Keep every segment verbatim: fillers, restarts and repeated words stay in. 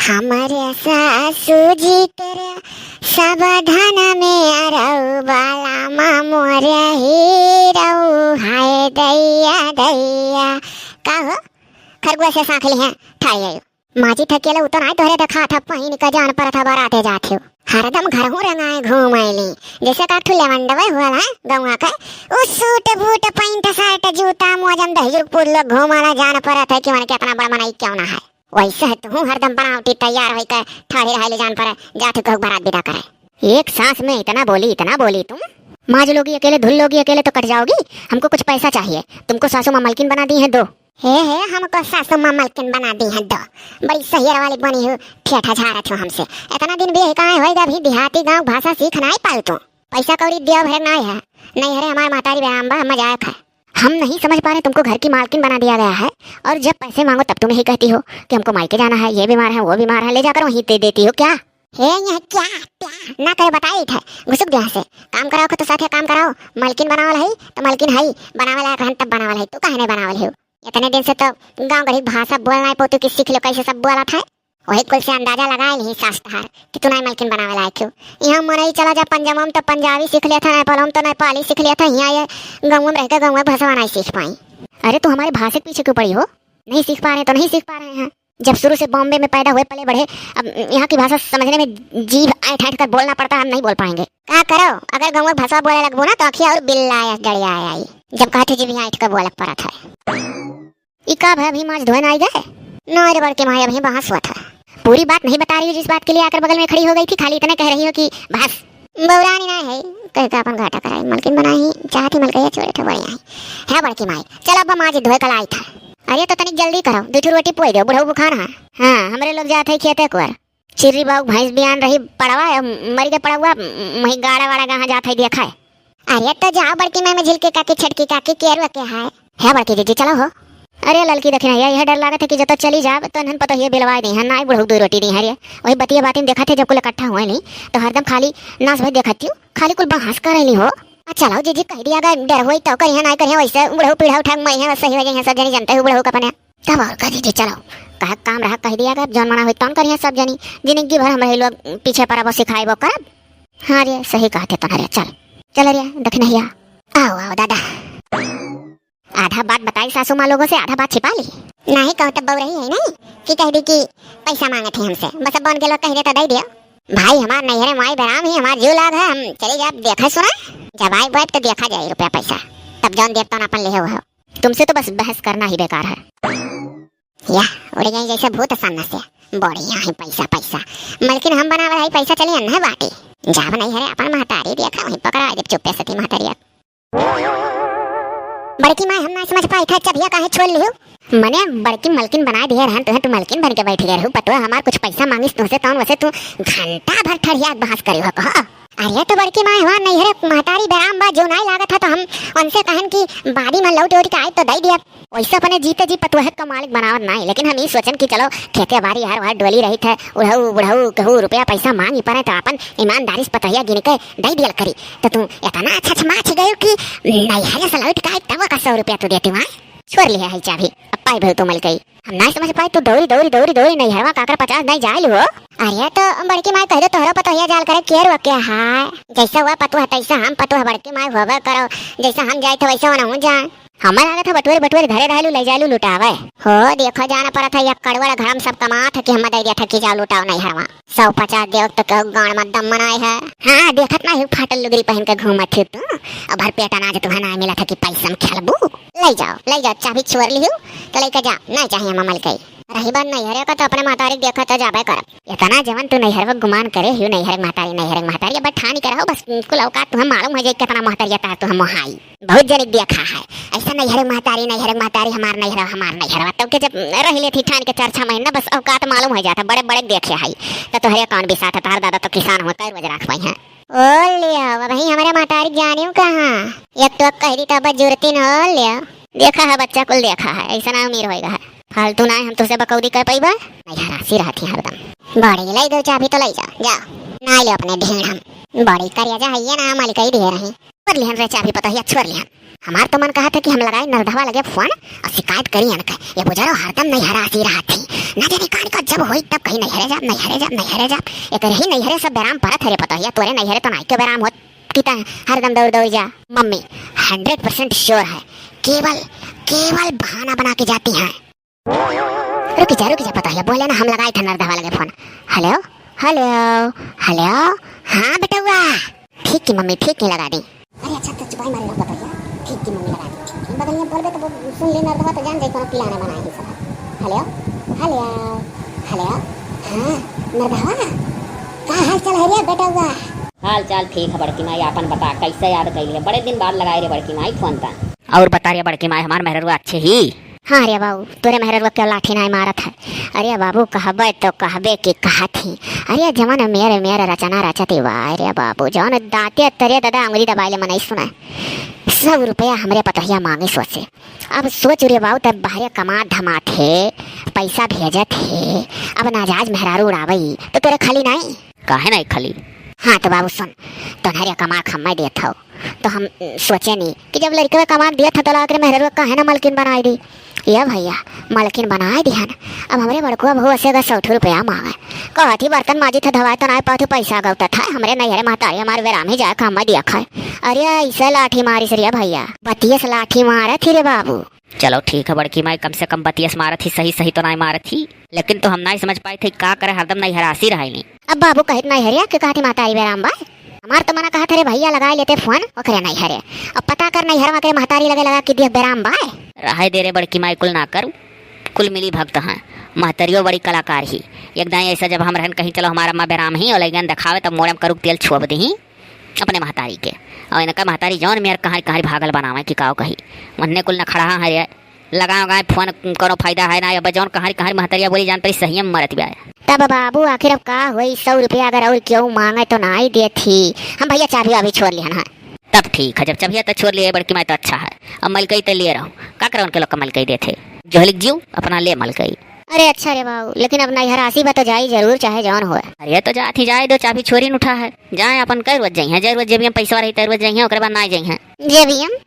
अमर सासू जी तेरे सब धन में अरऊ, बाला माँ मोरे हीरऊ, हाय दैया दैया। का हो, खरगुआ से साँख लिहे ठाई आयो। माजी ठकेला उतर आए तोहरे देखा था पहिन का जान परत है बराते जात हो। हरदम घरहूँ रंगाए घूम आइली। जैसे का ठू लेवंडवे हुआ है गौवा का। उ सूट बूट पैंट शर्ट जूता मोजन दहिजुर पुर लोग घूमाला जान परत है कि मन के अपना बड़ मनई क्यों ना है। वैसे है तू हरदम बनावटी तैयार होई के ठाढ़ी रहे ले जान पर जात हो कहूँ बारात विदा करे। एक सांस में इतना बोली, इतना बोली तुम। माज लोगी अकेले, धुल लोगी अकेले तो कट जाओगी। हमको कुछ पैसा चाहिए। तुमको सासू माँ मलकिन बना दी है दो। हे, हे, हमको सासू माँ मलकिन बना दी है दो। बड़ी सहियर वाली बनी हो, ठेठा झारत हो हमसे। इतना दिन बियाह काहे होएगा, अभी देहाती गाँव भाषा सीख नाई पाल तू। पैसा कौड़ी दिया भर नाई है। नहीं, अरे हमार महतारी बेराम बा, हम जाए खाए। हम नहीं समझ पा रहे, तुमको घर की मालकिन बना दिया गया है और जब पैसे मांगो तब तुम यही कहती हो कि हमको मायके जाना है, ये बीमार है, वो बीमार है, ले जाकर वहीं दे देती हो क्या? हे, यह क्या, क्या ना करे बताई थे, घुसुक दिया से। काम कराओ को तो साथे काम कराओ, मालकिन बनावल है तो मालकिन है, बनावे लायक रहन तब बनावल है, तू काहे नहीं बनावल है? इतने दिन से तो गाँव गढ़ी भाषा बोलना है पोतू की सीख लो, कैसे सब बोला था। वही कुल से अंदाजा लगाए नहीं सास तहार कि तू नाई मलकिन बनावे लायक हो। यहाँ मनई चला जा पंजाब में तो पंजाबी सीख लिया था, नेपाल में तो नेपाली सीख लिया था, यहाँ ये गाँव में रह के गाँव में भाषा नहीं सीख पाई। अरे तू हमारे भाषा के पीछे क्यों पड़ी हो? नहीं सीख पा रहे तो नहीं सीख पा रहे हैं। जब शुरू से बॉम्बे में पैदा हुए पले बढ़े, अब यहाँ की भाषा समझने में जीभ ऐंठ ऐंठ कर बोलना पड़ता है, हम नहीं बोल पाएंगे। का करो, अगर गाँव में भाषा बोले लगबो ना तो अखिया और बिल्ला या डरिया आई। जब कहते जीभ ऐंठ कर बोले पड़त है। ई का भा, अभी माज धोए ना आई गए? ना रे बड़की माई, अभी बहस हुआ था। पूरी बात नहीं बता रही हो जिस बात के लिए आकर बगल में खड़ी हो गई थी, खाली इतना कह रही हो कि बहस। बौरानी ना है, कह के अपन घाटा कराई, मलकिन बनाई, चाहती मलकैया छोड़े थे बढ़िया है। है बड़की माई, चल अब माज धोए कल आई था। अरे तो तनिक जल्दी करो, दो ठो रोटी पोई दो, बुढ़ऊ बुखार है। हाँ, हमरे लोग जात है खेते कुआर। चिर्री बाऊ भैंस बियान रही पड़वा, मरी के पड़वा, वही गाड़ा वाड़ा कहाँ जात है देखा है। अरे तो जाओ बड़की माई में झिलके काकी, छटकी काकी, केरुआ के है। है बड़की जीजी, चलो हो। अरे ललकी दखिनैया, यह डर लागत है कि जब तक चली जाब तो इन्हन पतोहिए बिलवाए दी है, नाई बुढ़ऊ दो रोटी दी है रे। वही बतिया बातिन देखत है, जब कुल इकट्ठा हुए नहीं तो हरदम खाली नास भाई देखत थी, खाली कुल बहस कर रही हो। आ चलो जीजी, कह दिया गया, डर होई तो करिए, नाई करिए, वैसे बुढ़ऊ पीढ़ा उठा मैं है, सही हो जाए, सब जनी जानते हो बुढ़ऊ का अपने। तब और का जीजी, चलो, कहा काम रहा कह दिया गया, जौन मना होई तौन करिए सब जनी, जिंदगी भर हम रही लोग पीछे पड़बो सिखाइबो करब। हाँ रे, सही कहते तोहरे, चल, चल रे दखिनैया, आओ, आओ दादा। आधा बात बताई सासू माँ लोगों से, आधा बात छिपा ली। नहीं कहू तब बउरही है नहीं कि कह दी कि पैसा मांगत है हमसे, बस अब बन के लोग कह दे तो दे दियो। भाई हमार नैहरे माई बराम ही हमार जीव लाग है, हम चले जाए देखा सुना, जब आई बैठ तो देखा जाए रुपया पैसा, तब जौन देव तौन अपन ले हो। तुमसे तो बस बहस करना ही बेकार है। या उड़ गई जैसे भूत सामने से। बढ़िया है पैसा पैसा, मलकिन हम बनावे है पैसा चली अन्हे बाटी। जाब नैहरे अपन महतारी देखा वहीं पकड़ा जब चुप्पे सती महतारिया। बड़की माई, हम ना समझ पाई था, चबिया काहे छोड़ लियो? मने बड़की मलकिन बनाए दिए रहन तुहे, तू मलकिन बन के बैठ गए रहू, पतोह हमार कुछ पैसा मांगिस तुहसे, तौन वसे तू घंटा भर ठड़िया बहस करी हो कहो। अरे तो बड़की माई, हमार नैहरे महतारी बेराम बा, जो नाई लागत है तो हम उनसे कहन कि बादी में लौट उठ के आए तो दे दिया। वैसे अपने जीते जी पतोह का मालिक बनावत नाई, लेकिन हम ई सोचन कि चलो खेते बारी हर वहर डोली रही थे, उढ़ऊ बुढ़ऊ कहू रुपया पैसा मांगी पड़े तो अपन ईमानदारी से पतोहिया गिन के दे दियल करी। तो तू इतना छछमाछ गयो कि नैहरे से लौट के आई तब का सौ रुपया तू देती वहाँ छोड़ लिया है चाबी। अब पाई भऊ तू मलकई। हम ना समझ पाए, तू दौड़ी दौड़ी दौड़ी दौड़ी नैहरवा काकर पचास नहीं जाए हो। अरे तो बड़की माई कह दे तोहरो पतोहिया जाल करे केर वो क्या है, जैसे हुआ पतोह तैसे हम पतोह बड़की माई होबे करो, जैसे हम जाए थे वैसे वनहू जाए। हमार आगे था बटोरे बटोरे धरे रहलू, ले जालू लुटावे। हो, देखो जाना पड़त है, एक कड़वड़ घर में सब कमात है कि हम दे दिया था कि जाओ लुटाओ नैहरवा। सौ पचास देव तो केहू गाड़ में दम बनाए है। हाँ, देखत ना है, फाटल लुगरी पहन के घूमत है तू। अब भर पेट अनाज तुम्हें ना मिला था कि पैसा में खेलबू। ले जाओ, ले जाओ, चाबी छोड़ लियो, तो लेके जा, ना चाहिए हम मलकई। रही बात नैहरे का, तो अपने महतारी के देखा तो जाबे करब। इतना जवन तू नैहर का गुमान करे हियो, नैहर के महतारी, नैहर के महतारी, अब ठानी के रहो, बस कुल औकात तुम्हें मालूम हो जाए, कितना महतरिया तार तुम्हें मोहाई। बहुत जने के देखा है, ऐसा नैहर के महतारी, नैहर के महतारी, हमार नैहर, हमार नैहर, तब के जब रह लेती ठान के चार छह महीना, बस औकात मालूम हो जाता, बड़े बड़े देखे है। तो तोहरे कौन बिसात है, तार दादा तो किसान हुआ, कै रोज राख पाई है। ओ लियो, अब ही हमारे महतारी जानियो कहाँ? एक तो कह दी तो अब जुरती न हो लियो। देखा है बच्चा, कुल देखा है, ऐसा ना अमीर होएगा है। फालतू ना हम तुझसे बकौदी कर पैबा। नहीं हरासी रहती है हरदम। बड़ी ले दो चाबी तो ले जा, जा। ना ले अपने ढेढ़म। बड़ी करिया जा है ये ना मलकई दे रही। छोड़ लिहन रे चाभी पतोहिया, छोड़ लिहन। हमार तो मन कहत है कि हम लगाई नरधवा लगे फोन और शिकायत करी इनके। ये बुजरो हरदम नैहरा आसी रहत ही। ना जाने कान का जब होई तब कहीं नैहरे जाब, नैहरे जाब, नैहरे जाब। एक रही नैहरे सब बेराम परत है रे पतोहिया, तोरे नैहरे तो नाई के बेराम होत कि ता हरदम दौड़ दौड़ जा। मम्मी हंड्रेड परसेंट श्योर है, केवल, केवल बहाना बना के जाती हैं। रुक जा, रुक जा पतोहिया, बोले ना हम लगाई था नरधवा लगे फोन। हेलो, हेलो, हेलो। हाँ बेटौआ, ठीक की मम्मी, ठीक की लगा दी। अरे अच्छा, तो चुपाई मारे रहो पतोहिया, ठीक की मम्मी लगा दी। बगलिया बोलबे तो वो सुन ले नरधवा तो जान जाई कोनो पिलाना बनाए ही सब। हेलो, हेलो, हेलो। हाँ नरधवा, का हाल चाल है रे बेटौआ? हाल चाल ठीक है बड़की माई, आपन बता, कैसे याद कैली है? बड़े दिन बाद लगाए रे बड़की माई फोन ता। और बता रे बड़की माई, हमार मेहररुआ अच्छे ही? हाँ रे बाबू, तोरे मेहररुआ के लाठी नाई मारत है। अरे बाबू, कहबे तो कहबे के कहत ही। अरे जवन मेर मेर रचना रचत ही बा। अरे बाबू, जवन दांते तरे दादा अंगुरी दबाए ले मनई सुना। सौ रुपया हमरे पतोहिया मांगे सोचे। अब सोच रे बाबू, तब बहरे कमात धमात है, पैसा भेजत है, अब नाजायज मेहरारू उड़ावई तो तोरे खाली नाई। काहे नाई खाली? हाँ तो बाबू सुन, तोहरे कमा खम्मा देत हौ, तो हम, अ, सोचे नी कि जब लड़कवे कमा के दिया था, तो लाकर मेहररुआ काहे ना मलकिन बनाई दी? ये भैया, मलकिन बनाई दिहन। अब हमरे बड़कुआ बहू असे का सौ ठो रुपया मांगे। कहत ही बर्तन माजी था, धवाए तो नाई पावत ही, पैसा गौता था, हमरे नैहरे महतारी हमारे बेराम ही जाए, काम दिया खाए। अरे ऐसे लाठी मारी से रे भैया, बतिये से लाठी मारत ही रे बाबू। चलो ठीक है बड़की माई, कम से कम बतिये से मारत ही, सही सही तो नाई मारत ही। लेकिन तो हम नाई समझ पाई थे का करे, हरदम नैहरा आसी रहली। अब बाबू कहित नैहरिया के कहत ही महतारी बेराम बा। हमार तो मना कहत हरे भैया लगाए लेते फोन ओकरे नैहरे। अब पता कर नैहरवा के महतारी लगे लगा कि देख बेराम बा। रहे दे रे बड़की माई, कुल ना करू, कुल मिली भक्त हैं। महतरियो बड़ी कलाकार ही। एक दाई ऐसा जब हम रहन कहीं चलो हमार अम्मा बेराम ही और लैगन देखावे तब मोड़म करू तेल छोप दही अपने महतारी के। और इनका महतारी जौन मेर कहारी कहारी भागल बनावे कि काव कही। मन्ने कुल न खड़ा है रे। लगाओ गाए फोन, कोनो फायदा है ना। अब जौन कहारी कहारी महतरिया बोली जान पड़ी सही में मरत बा। तब बाबू आखिर अब का होई, सौ रुपया अगर और केहू मांगे तो नाई देत ही। हम भैया चाबी वाबी छोड़ लिहन है। तब ठीक है, जब चाबिया तो छोड़ लिए बड़की माई तो अच्छा है। अब मलकई तो लिए रहो, का करे उनके लोग का मलकई देत है, जोहलिक जीव अपना ले मलकई। अरे अच्छा रे बाबू, लेकिन अब नैहर आसी बा तो जाई जरूर चाहे जौन होए। अरे तो जात ही जाए दो, चाबी छोरी न उठा है, जाए अपन कई रोज जाई है, जय रोज जेबिया में पैसा रही तय रोज जाई है, ओकरे बाद ना जाई है। जेबिया में?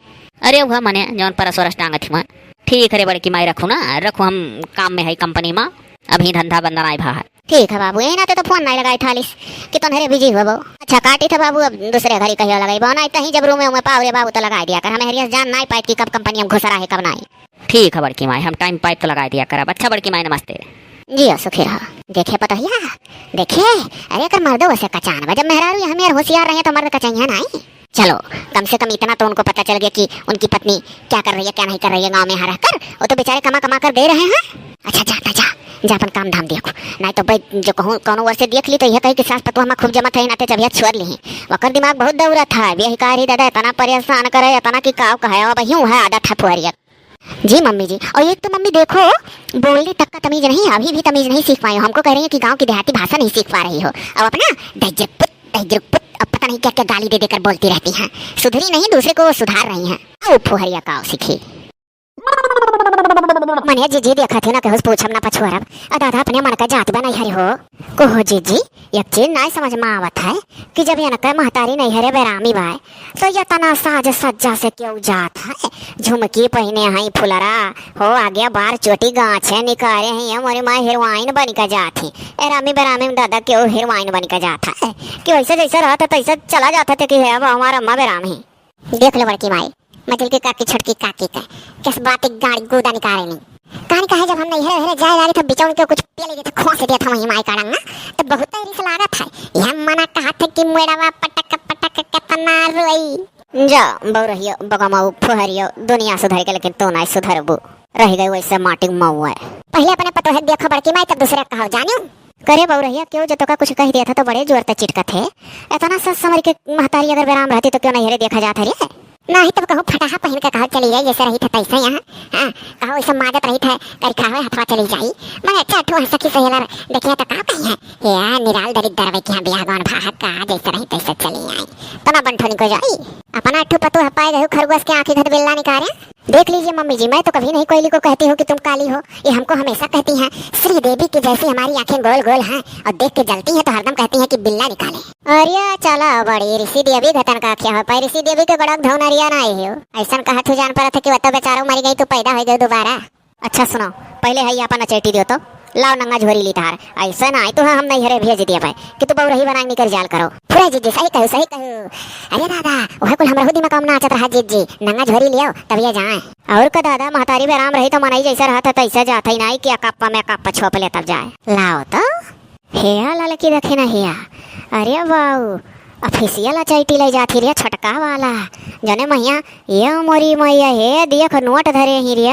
अरे हुआ मने जौन परस वरस टांगत ही वहाँ। ठीक है रे बड़की माई, रखू ना, रखू, हम काम में है कंपनी में, अभी धंधा बंदा नाई भा है। ठीक है बाबू, यही नाते तो फोन नाई लगाई थालिस कि तोहरे बिजी होबो। अच्छा काटी था बाबू, अब दूसरे घड़ी कहियो लगाई बो नाई, तही जब रूमे उमे पाव रे बाबू तो लगाई दिया कर, हमें हरियस जान नाई पाइत कि कब कंपनी में घुसरा है कब नाई। ठीक है बड़की माई, हम टाइम पाइब तो लगाई दिया करब। अच्छा बड़की माई नमस्ते। जियो सुखी रहो। देखे पतोहिया, देखे, अरे एकर मर्दो वैसे कचान बा, जब मेहरारू हमें होशियार रहे तो मर्द कचैया नाई। चलो, कम से कम इतना तो उनको पता चल गया कि उनकी पत्नी क्या कर रही है, क्या नहीं कर रही है गाँव में यहाँ रहकर। वो तो बेचारे कमा कमा कर दे रहे हैं। अच्छा, जा, जा, जा, जा अपन काम धाम देखो, नहीं तो भाई जो कहूँ कौनो ओर से देख ली तो यह कही कि सास पतोह में खूब जमत है, नाते जब यह छोड़ ली। वकर दिमाग बहुत दौड़त है, बेहिकारी दादा इतना परेशान करे, इतना कि काव कहे, अब यूं है आदत है फुहरिया। जी मम्मी जी, और एक तो मम्मी देखो, बोलने तक का तमीज नहीं, अभी भी तमीज नहीं सीख पाई हो। हमको कह रही है कि गांव की देहाती भाषा नहीं सीख पा रही हो। अब अपना दैजरपुत, दैजरपुत, अब पता नहीं क्या क्या गाली दे देकर बोलती रहती हैं। सुधरी नहीं, दूसरे को सुधार रही हैं। आओ फुहरिया काव सीखी। मने जीजी देखत ही ना केहू से पूछब ना पछुअरब। अ दादा अपने मन का जात बा नैहर हो। कहो जीजी, एक चीज नाई समझ में आवत है कि जब इनके महतारी नैहरे बेरामी बाय, तो इतना साज सज्जा से क्यों जात है? झुमकी पहिने हई फुलरा, हो आगे बार चोटी गाछे निकारे हैं, ये मोरी माँ हीरोइन बन के जात ही। ए रामी बेरामी में दादा क्यों हीरोइन बन के जात है? कि वैसे जैसे रहत है तैसे चला जात है कि है अब हमार अम्मा बेरामी। देख लो बड़की माई, मझिलकी काकी, छोटकी काकी के, किस बात की गाड़ी गूदा निकाले नहीं। कहानी कहे जब हम नैहरे वैहरे जाए लागी तो बिचौन के कुछ पिए लेते, खोस देत हम वहीं माई का डंग ना, तो बहुत ही रिस लागत है। यह मना कहत है कि मेड़वा पटक पटक कितना रोई। जा बौरहियो, बगमाऊ, फुहरियो, दुनिया सुधर के लेकिन तू नाई सुधरबू, रह गई वैसे माटी मऊ है। पहले अपने पतोहे देखो बड़की माई, तब दूसरे कहो जानियो। करे बौरहिया, क्यों जो तोका कुछ कह दिया था तो बड़े जोर ते चिटकत है। इतना सस समर के महतारी अगर बेराम रहती तो क्यों नैहरे देखा जात है रे? नाही तब कहूँ फटाहा पहिन के कहो चली जाई, जैसे रही था तैसे यहाँ। हाँ, कहो इसे माजत रही था, करी खावे हथवा चली जाई। मगर अच्छा ठो सखी सहेलर देखिया तो का कही है? या निराल दरिद्र के यहाँ बियाह गौन भा का जैसे रही तैसे चली आई। तो ना बंठो निको जाई। अपना ठो पतोह पाए गए खरगोश के आँखी घट बिल्ला निकारे। देख लीजिए मम्मी जी, मैं तो कभी नहीं कोयली को कहती हूँ कि तुम काली हो, ये हमको हमेशा कहती हैं, श्री देवी की जैसी हमारी आंखें गोल गोल हैं और देख के जलती हैं तो हरदम कहती हैं कि बिल्ला निकाले। अरे चला बड़ी ऋषि देवी घटन का क्या हो पाए, ऋषि देवी के गोड़क धौनरिया ना आई हो, ऐसन कहत हो जान परत है कि वो तो बेचारो मरी गई, तू पैदा हो गई दोबारा। अच्छा सुनो, पहले है ये अपन अचैटी दियो तो। लाओ नंगा झोरी ली तार। ऐसा ना आई तो हम नैहरे भेज दिया भाई कि तू बउरही बनाए निकर जाल करो। पूरा जीजी सही कहू, सही कहू। अरे दादा, वह कुल हमरा दिमाग में नाचत रहा जीजी, नंगा झोरी लियो तब ये जाए। और का दादा, महतारी बेराम रही तो मनई जैसा रहत है तैसा जात है, नाई कि अकप्पा में अकप्पा छोप ले तब जाए। लाओ तो। हेया ललकी देखे ना हेया। अरे बाऊ, official अचैटी ले जात ही रे छोटका वाला। जने मैया, ये मोरी मैया हे, देख नोट धरे ही रे।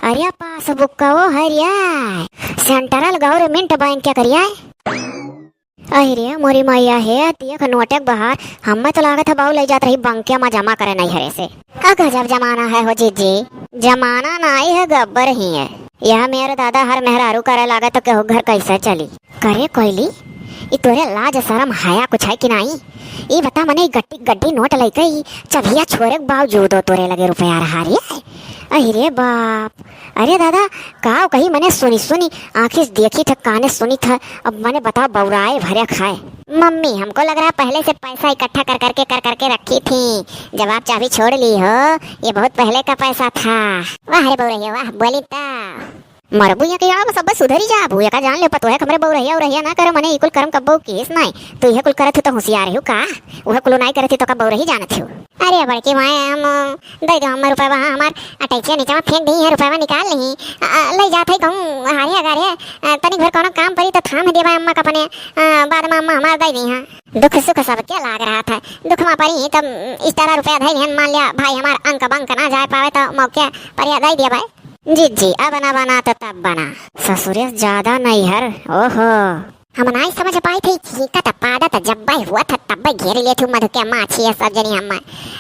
अरे पासबुक का वो है रे, Central Government Bank क्या करिया? अरे मोरी मैया हे, देख नोटे के बहार, हमें तो लागत है बाऊ ले जात रही बंकिया में जमा करे नैहरे से। का गजब जमाना है हो जीजी। जमाना नाई है, गब्बर ही है। यह मेरे दादा हर मेहरारू करे लागे तो केहू घर कैसे चली? करे कोयली, ई तोरे लाज शरम हया कुछ है कि नाई? ई बता मने, ई गट्टी गड्डी नोट लइके ई चभिया छोरे के बावजूदो तोरे लगे रुपया रहा रे। अहि रे बाप, अरे दादा, काव कही मने सुनी सुनी, आँखी से देखी था, काने सुनी था, अब मने बताओ बौराए भरे खाए। मम्मी, हमको लग रहा है पहले से पैसा इकट्ठा कर करके, कर करके रखी थी, जब आप चाबी छोड़ ली हो, ये बहुत पहले का पैसा था। वाह रे बौरहिया, वाह, बोली ता। मरबू यहाँ के यार, सब सुधरी जाबू, एका जान ले पतोहे हमरे बौरहिया उरहिया ना करो, मने ई कुल करम कब्बो केस नाई, तू यह कुल करत हो तो होशियार हो का? वह कुल नाई करत हो तो का बौरही जानत हो? अरे बड़की माए, हम दे दो हमार रुपया, हमार अटैचिया नीचे में फेंक दी है, रुपया निकाल ली, आ, ले जात है कहूँ हारे अगारे, आ, तनिक भर कोनो काम परी तो थाम देबा अम्मा का अपने, आ, बाद में अम्मा हमार दे दी हैं। दुख सुख सबके लाग रहा था, दुख में परी तब इस तरह रुपया धई लिहन, मान लिया भाई हमार अंक बंक ना जाए पावे तो मौके पर यह दे दिया भाई। जीजी, अब ना बना तो तब बना। ससुरे से ज्यादा नैहर, ओहो। हम नाई समझ पाई थी, छींकत पादत जब्बे हुआ था, तब्बे घेर लिए थे मधु के माछी है सब जनी हम।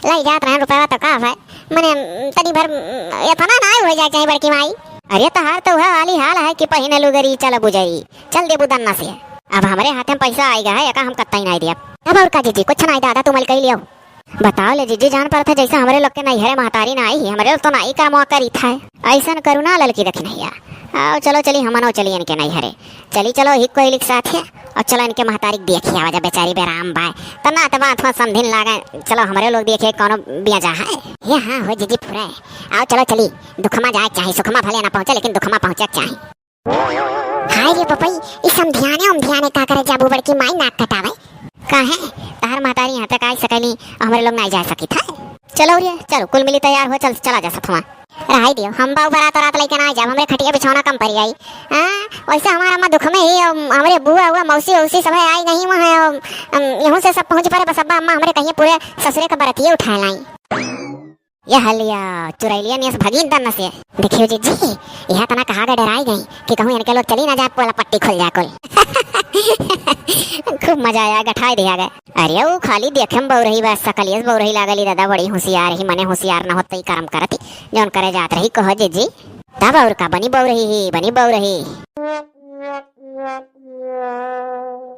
ले जात रहन रुपया तो का भाई, मने तनी भर इतना नाई हो जाए चाहे बड़की माई। अरे तहार तो वह वाली हाल है कि पहिने लुगरी चल बुझरी, चल देबू दन्ना से। अब हमरे हाथे में पैसा आएगा है, एका हम कत्ता ही नाई दिया। अब और का जीजी, कुछ नाई दादा, तू मल कही लियो। बताओ ले जीजी, जान पड़त है जैसे हमरे लोग के नैहरे महतारी ना आई, हमरे लोग तो ना ई करमवा करी था। ऐसन करू ना ललकी दखिनैया। आओ चलो चली, हमनो चली इनके नैहरे। चली चलो ही कोयली के साथ है, और चलो इनके महतारी के देखी आवा जा, बेचारी बेराम बाय। तो ना तो बात हो समधिन लागे, चलो हमरे लोग देखे कौनो बेजा है। ये हाँ हो जीजी फुरे। आओ चलो चली, दुखमा जाए चाहे सुखमा भले ना पहुँचे लेकिन दुखमा पहुँचे चाहे। हाय रे पपई, ई समधियाने उमधियाने का करे जाबू बड़की माई नाक कटावे? काहे? तहार महतारी यहाँ तक आई सकली, हमरे लोग नाई जा सकित है? चलो रे, चलो, कुल मिली तैयार हो, चल, चला जा सथवा। रहाई दियो, हम बाऊ बरात रात लेके ना जाब, हमरे खटिया बिछौना कम पड़ जाई। हाँ, वैसे हमारा अम्मा दुख में ही, अम, हमरे बुआ हुआ, मौसी, वौसी सब आई नहीं हुआ है, अम, अम, यहूँ से सब पहुँच पड़े, बस अब्बा अम्मा हमरे कहिए पूरे ससुरे का बरतिये उठाए लाई। यह लिया, चुरैलिया नियस भगीन दन से। देखियो जीजी, यह तना कहा के डराई गई कि कहूँ इनके लोग चली ना जाए, पोला पट्टी खुल जाए कुल। खूब मजा आया, गठाई दिया गया। अरे वो खाली देखे में बौरही बा, सकलियस बौरही लागली दादा, बड़ी होशियार ही, मने होशियार न होत तो ई करम करती, जौन करे जात रही, कहो जीजी। तब और का, बनी बौरही ही, बनी बौरही।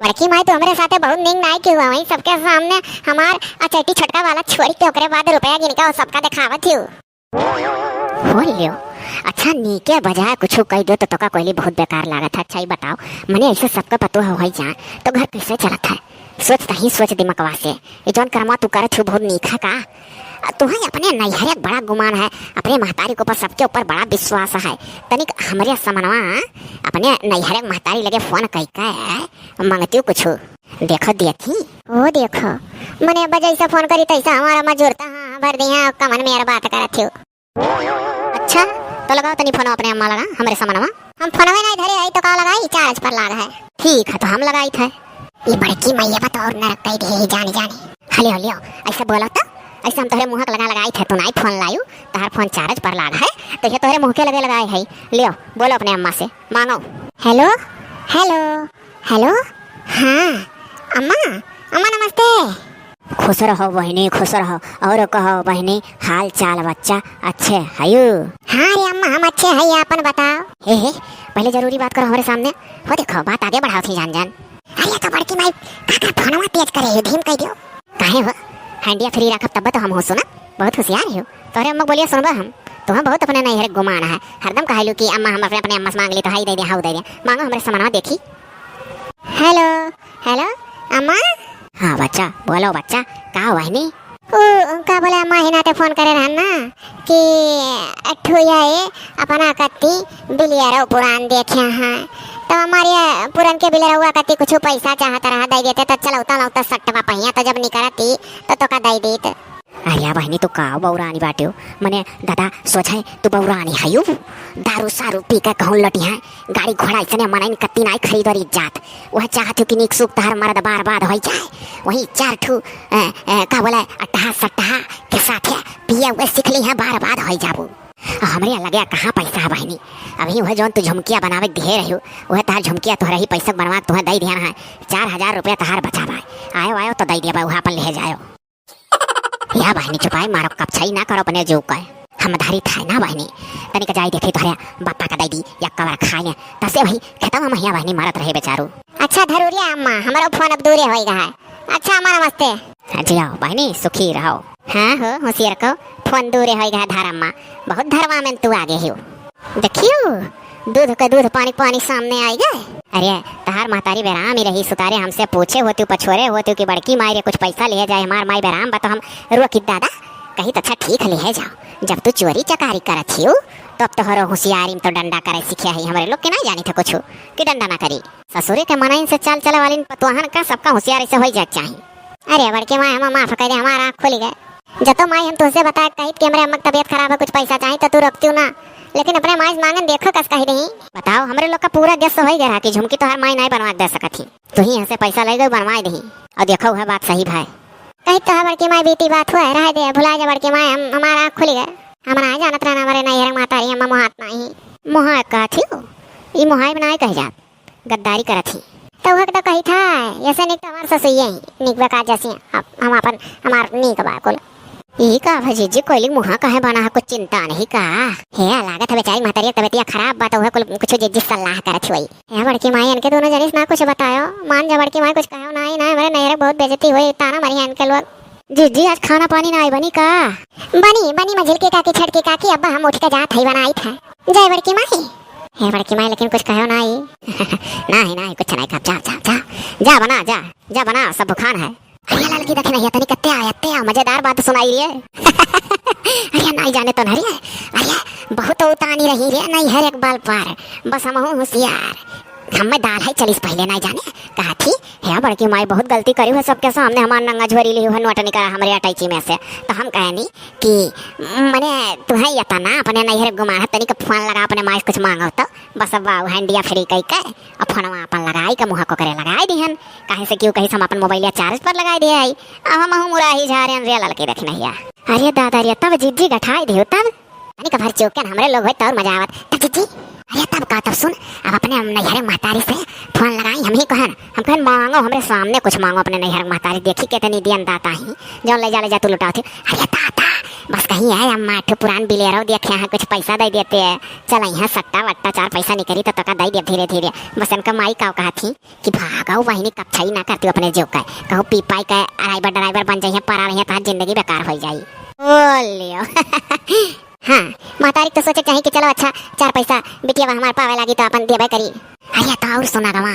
बड़की माई तो हमरे साथे बहुत नीक नाई की हुआ, वहीं सबके सामने हमार अचैटी छोटका वाला छोड़ के ओकरे बाद रुपया गिन के और सबका दिखावत ही। हो लियो। अच्छा, नीके बजाय कुछ कह दो तो तोका कोयली बहुत बेकार लागत है। अच्छा, ई बताओ, मने ऐसे सबका पतो हो जाए तो घर कैसे चलत है? सोच तही सोच दिमकवा से, ये जौन करमा तू करत हो बहुत नीक है का? तुहे अपने नैहरे के बड़ा गुमान है, अपने महतारी के ऊपर, सबके ऊपर बड़ा विश्वास है। तनिक हमरे समनवा अपने नैहरे के महतारी लगे फोन कई के मंगतियो कुछ। देखो देखी। ओ देखो, मने अब जैसा फोन करी तैसा हमारा मजूरता हाँ, हाँ, भर दिया, कमन में यार बात करत हो। अच्छा, तो लगाओ तनी फोन अपने अम्मा लगा, हमरे समनवा। हम फोनवे नहीं धरे आई तो का लगाई, चार्ज पर लाग है। ठीक है, तो हम लगाई थे। ये बड़की मैया बा तो और नरक कई दे जाने जाने। हलियो, हलियो, ऐसे बोलो तो, ऐसे हम तोहरे मुँह के लगा लगाई थे, तू नहीं फोन लायू, तोहर फोन चार्ज पर लाग है, तो ये तोहरे मुँह के लगे लगाए है। लियो, बोलो अपने अम्मा से, मांगो। हेलो, हेलो, हेलो, हाँ, अम्मा, अम्मा नमस्ते। खुश रहो बहिनी, खुश रहो। और कहो बहिनी, हाल चाल बच्चा अच्छे हयू? हाँ रे अम्मा, हम अच्छे हई, आपन बताओ। हे, हे, पहले जरूरी बात करो हमरे सामने। हो देखो, बात आगे बढ़ाओ थी जान जान। अरे तो बड़की माई, का का फोनवा तेज करे हो, धीम कह दियो। काहे हो? Hands free रखब तब तो हम हो सुना, बहुत होशियार हो। तोहरे अम्मा के बोलिया सुनबा हम? तुहा बहुत अपने नैहर गुमान है, हरदम कहलू कि अम्मा हम अपने, अपने अम्मा से मांग ली तो हई दे दे, हाउ दे दे, मांगो हमरे सामानवा देखी। हेलो, हेलो, अम्मा। हाँ बच्चा, बोलो बच्चा, का बहिनी? उ, का बोले, अम्मा ही नाते फोन करे रहन ना कि अठुया ए अपना कत्ती बिलियरो पुरान देखे हैं, तो हमारे पुरन के बिलियरवा कत्ती कुछ पैसा चाहत रहा, दे देते तो चलौता लौता सट्टवा पहिया तो जब निकरती तो तोका दे दीत। अरे बहिनी, तू का बौरानी बाटे हो? मने दादा, सोझे तू बौरानी है यू? दारू सारू पी के कहूँ लटी है, गाड़ी घोड़ा इसने मनइन कत्ती नाई खरीद और इज्जत। वह चाहत हो कि नीक सुख तहार मर्द बार बाद हो जाए, वही चार ठू, ए, ए, का बोले, अट्टहा सट्टहा के साथे पिए हुए सीख ली है, बार बाद हो जाबू। आ हमरे लगे कहाँ पैसा है बहिनी? अभी वह जौन तू झुमकिया बनावे के दिहे रही, वह तहार झुमकिया तोहरे ही पैसा बनवा के तुहे दे दिया है। चार हजार रुपया तहार बचा बा, आयो आयो तो दे दिया बा, वह अपन ले जायो। या बहिनी चुपाई मारो, कपछाई ना करो अपने जीव का। हम धारी थाए ना बहिनी, तनिक जाई देखी तोहरे बापा का दे दी या कवर खा ले। तसे वही खेतवा में हिया बहिनी मारत रहे बेचारू। अच्छा धरुरिया अम्मा, हमारो फोन अब दूरे होई गया है। अच्छा अम्मा नमस्ते। हाँ, जियो बहिनी, सुखी रहो। हाँ हो होशियार को, फोन दूरे होई गया धार अम्मा, बहुत धरवा में तू आगे हो। देखियो, दूध के दूध, पानी पानी सामने आई गए। अरे, तहार महतारी बेराम ही रही, सुतारे हमसे पूछे होती, पछोरे होती कि बड़की माई रे कुछ पैसा लिए जाए, हमार माई बेराम बा तो हम रोकी दादा, कही तो अच्छा ठीक है, लिए जाओ। जब तू चोरी चकारी करत हियो, तो अब तोहरो होशियारी में तो डंडा करे सीखे है। हमरे लोग के नहीं जानी थे कुछ कि डंडा ना करी। ससुरे के मनइन से चाल चले वाली पतोहन का सबका होशियार ऐसे होई जाए के चाही। अरे बड़की माई, हमें माफ कर दे, हमारा आँख खुल गए। जतो माई हम तुझसे बता कही कि हमरे अम्मा की तबीयत खराब है, कुछ पैसा चाही तो तू रखती ना, लेकिन अपने माई से मांगन देखो कस कही नहीं। बताओ, हमरे लोग का पूरा गैस हो गया रहा कि झुमकी तोहार माई नहीं बनवा के दे सकत ही, तू ही यहाँ से पैसा ले गई बनवा दही। और देखो वह बात सही भाई। कही तो है बड़की माई, बीती बात हुआ है, रह दे, भुला जा बड़की माई, हम, हमारा आँख खुल गए। हम ना जानत रहना हमारे नैहर माता रही, हम मोहात नहीं। मोहा का थी हो? ई मोहाई बनाए कह जात। गद्दारी करत ही। तो वह तो कही था, ऐसे निक तो हमार ससुइये ही, निक बा का जैसे, अब हम अपन, हमार निक बा कुल। ई का भा जिज्जी कोइली मुहा काहे बना है, कुछ चिंता नहीं का? हे, लागत है बेचारी महतरिया के तबियतिया खराब बा, तो वह कुल कुछ जिज्जी सलाह करत हुई। हे बड़की माई, इनके दोनों जनिस ना कुछ बतायो, मान जा बड़की माई, कुछ कहो ना ही ना, हमारे नैहर बहुत बेइज्जती हुई, ताना मारी है इनके लोग। जिज्जी, आज खाना पानी ना आई बनी का? बनी, बनी, मझिल की काकी, छड़ की काकी, अब हम उठ के जात है, बनाई था। जय बड़की माई। हे बड़की माई, लेकिन कुछ कहो ना आई। ना ही, ना ही, कुछ नहीं कहा, जा, जा, जा, जा बना, जा, जा बना, सब भुखान है। अरे ललकी देखे नहीं, तनी कत्ते आया, कत्ते आया, मजेदार बात सुनाई रे। अरे नहीं जाने तो नहीं रे, अरे बहुत उतानी रही रे, नहीं हर एक बाल पर, बस हम होशियार। हमें दाल है चलीस पहले नहीं जाने, कहा थी, हे बड़की माई बहुत गलती करी है, सबके सामने हमार नंगा झोरी ली है, नोट निकाला हमरे अटैची में से। तो हम कहनी कि मने तुहे ये तना अपने नैहर गुमान है, तनिक फोन लगा अपने माई से कुछ मांगो तो, बस अब बाऊ है इंडिया फ्री कही के, अब फोनवा अपन लगाई के मुँह को करे लगाई दिहन, काहे से क्यों कही हम अपन मोबाइल चार्ज पर लगाई दिए आई, अब हम मुराही झारे रे ललकी देख नहीं। अरे दादा रे, तब जिज्जी गठाई दियो तब। तनी कभर चौकन हमरे लोग होई त और मजा आवत। तब जीजी, अरे तब का, तब सुन, अब अपने नैहर महतारी से फोन लगाई, हम ही कहन, हम कहन मांगो, हमरे सामने कुछ मांगो अपने नैहर महतारी, देखी कितनी दियन दाता ही, जौन ले जा, ले जा तू लुटाओ थे। अरे दादा, बस कहीं है अम्मा, एक ठो पुरान बिलेरो देखे हैं, कुछ पैसा दे देते हैं, चल यहाँ सट्टा वट्टा चार पैसा निकली तो तोका दे दे धीरे धीरे। बस इनका माई का कहा थी कि भागो बहिनी, कपछाई ना करती अपने जो का, कहूँ पी पाई के ड्राइवर ड्राइवर बन जाइए, परा रहिए, तहार जिंदगी बेकार हो जाई। बोलियो। हाँ, महतारी तो सोचे चाही कि चलो अच्छा, चार पैसा बिटिया हमार पावे लागी तो अपन देबे करी। अरे तो और सुना गवा,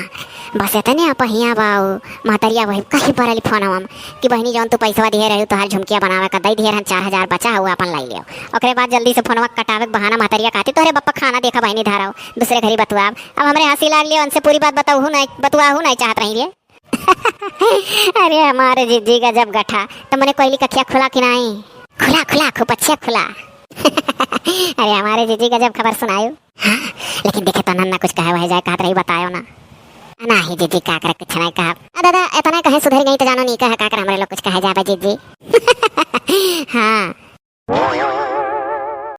बस इतने आप हिया बाऊ, महतरिया वही कहीं पर अली फोन हम कि बहिनी जौन तू पैसवा दिए रही तोहार झुमकिया बनावे का दे दिए रहन चार हजार बचा हुआ अपन लाई लियो। ओकरे बाद जल्दी से फोनवा कटावे के बहाना महतरिया कहती तोहरे बप्पा खाना देखा बहिनी धाराओ, दूसरे घरी बतुआब। अब हमरे हंसी लाग लियो, उनसे पूरी बात बताऊ नहीं, बतुआहू नहीं चाहत रही रे। अरे हमारे जीजी गजब गठा, तो मने कोयली कखिया खुला कि नहीं? खुला, खुला, खूब अच्छे खुला। अरे हमारे जीजी गजब खबर सुनायो। हाँ, लेकिन देखे तो नन्ना कुछ कहे वह जाए, कहत रही बतायो ना। नहीं जीजी, का करे कुछ नहीं कहा। आ दादा, इतना कहे सुधर गई तो जानो नहीं कहा, का करे हमरे लोग कुछ कहे जाबे जीजी।